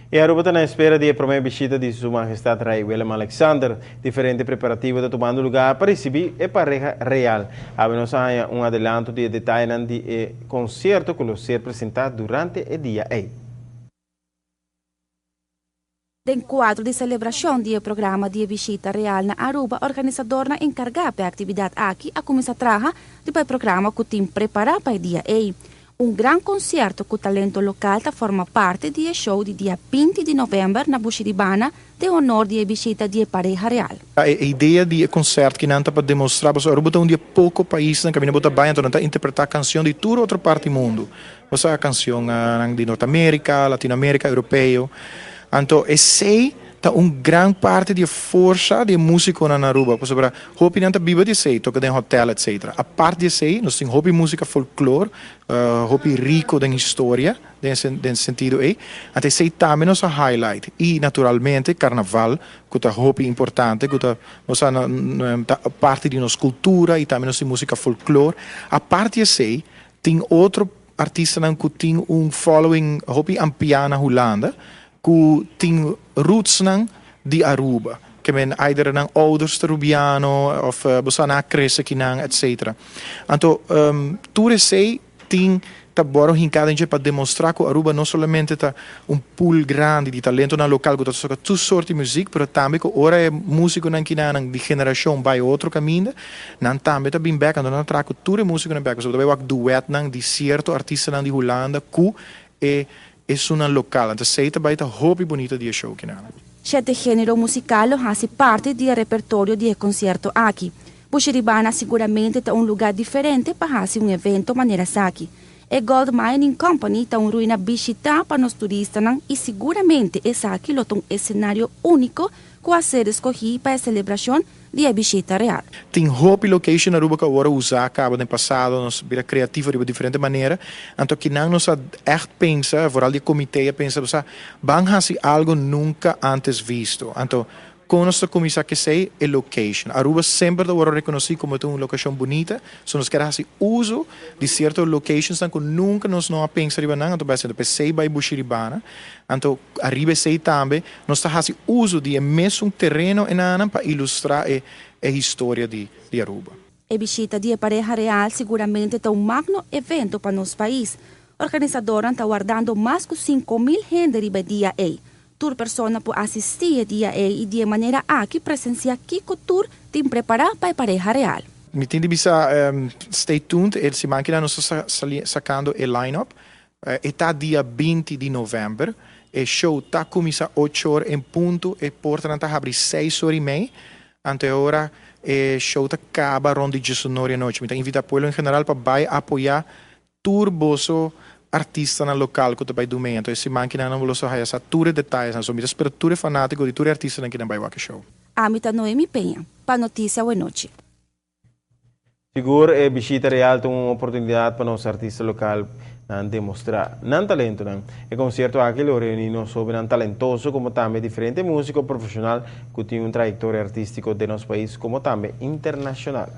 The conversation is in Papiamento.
Y Aruba ta na espera di e prome bishita di Su Mahestad Rey Willem Alexander. Diferente preparativo ta tumando lugar pa ricibi e pareha real. Awe nos a haya un adelanto di e detayenan di e concierto cu lo ser presenta durante e dia ey. Den cuadro di celebracion di e programa di e bishita real na Aruba, organisadornan encarga pa e actividad aki a cuminsa traha riba e programa cu tin prepara pa e dia ey. Un gran concierto cu talento local ta forma parti di e show di dia 20 di november na Bushiribana den honor di e bishita di e pareha real. E idea di e concert kinan ta pa demostra pasobra Aruba ta un di e poco paisnan caminda bo ta bay anto nan ta interpreta cancion di tur otro parti mundo. Bo sa cancionnan di Norte America, Latino America, Europeo. Anto esey ta un gran parti di e forsa di e musiconan na Aruba pasobra hopi nan ta biba di esey, toca den hotel etc. Apart di esey nos tin hopi musica folklor, hopi rico den historia den e sentido ey. Anto esey tambe nos a highlight y naturalmente carnaval cu ta hopi importante cu ta nos a ta parti di nos cultura y tambe nos tin musica folklor. Apart di esey tin otro artistanan cu tin un following hopi ampia na Hulanda cu tin rootsnan di Aruba. Ke men either nan ouders ta Rubiano of bo sa nan a crece akinan etc. Anto tur esey tin ta boro hinca den dje pa demostra cu Aruba no solamente ta un pool grandi di talentonan local cu ta toca tur soort di muziek, pero tambe cu ora e musiconan kinanan di generacion bay otro caminda, nan tambe ta bin bek, anto nan ta traha cu tur e musiconan bek. Pasobra ta bay wak duetnan di cierto artistanan di Hulanda cu e esunnan local. Anto esey ta bay ta hopi bunita di e show kinanan. Shete genero musical lo haci parti di e repertorio di e concierto aki. Bushiribana siguramente ta un lugar diferente pa haci un evento manera esaki. E Gold Mining Company ta un ruina bishita pa nos turistanan y siguramente esaki lo ta un escenario unico cu a ser escogi pa e celebracion di e bishita real. Tin hopi location na Aruba cu awor a usa caba den pasado, nos bira creativo riba diferente manera, anto kinan nos a echt pensa, vooral di e comite a pensa, bo sa, ban haci algo nunca antes visto, anto Kon nos ta kuminsá kesei? E location. Aruba semper ta wòrdu rekonosí komo ta un lokashon bunita, so nos kier hasi uso di sierto locationsnan ku nunka nos no a pensa riba nan, anto bai hasiendo p'esei bai Bushiribana. Anto ariba esei tambe nos ta hasi uso di e mesun tereno enanan pa ilustrá e e historia di di Aruba. E bishita di e pareha real siguramente ta un magno evento pa nos pais. Organisadornan ta wardando mas ku 5000 hende riba e dia ei. Tur persona por asistí e dia ei i di e manera aki presensiá kiko tur tin prepará pa e pareha real. Mi tin di bisa stay tuned, e siman kina nos ta sakando e line up. E ta dia 20 di november. E show ta kuminsá 8 or en punto, e portanan ta habri 6 or i mei. Anto e ora e show ta kaba rond di 11 or di anochi. Mi ta invitá pueblo en general pa bai apoyá tur boso artistanan lokal ku ta bai duna. Anto e siman kinan nan lo haya sa tur e detayenan. So mi ta spera tur e fanátiko di tur e artistanan kinan bai wak e show. Ami ta Noemi Peña, pa Noticia Awenochi. Sigur e bishita real ta un oportunidat pa nos artista lokal nan demostrá nan talento nan. E konsierto aki lo reuní no solo nan talentoso komo tambe diferente músiko profeshonal ku tin un trayektoria artístiko den nos pais komo tambe internashonal.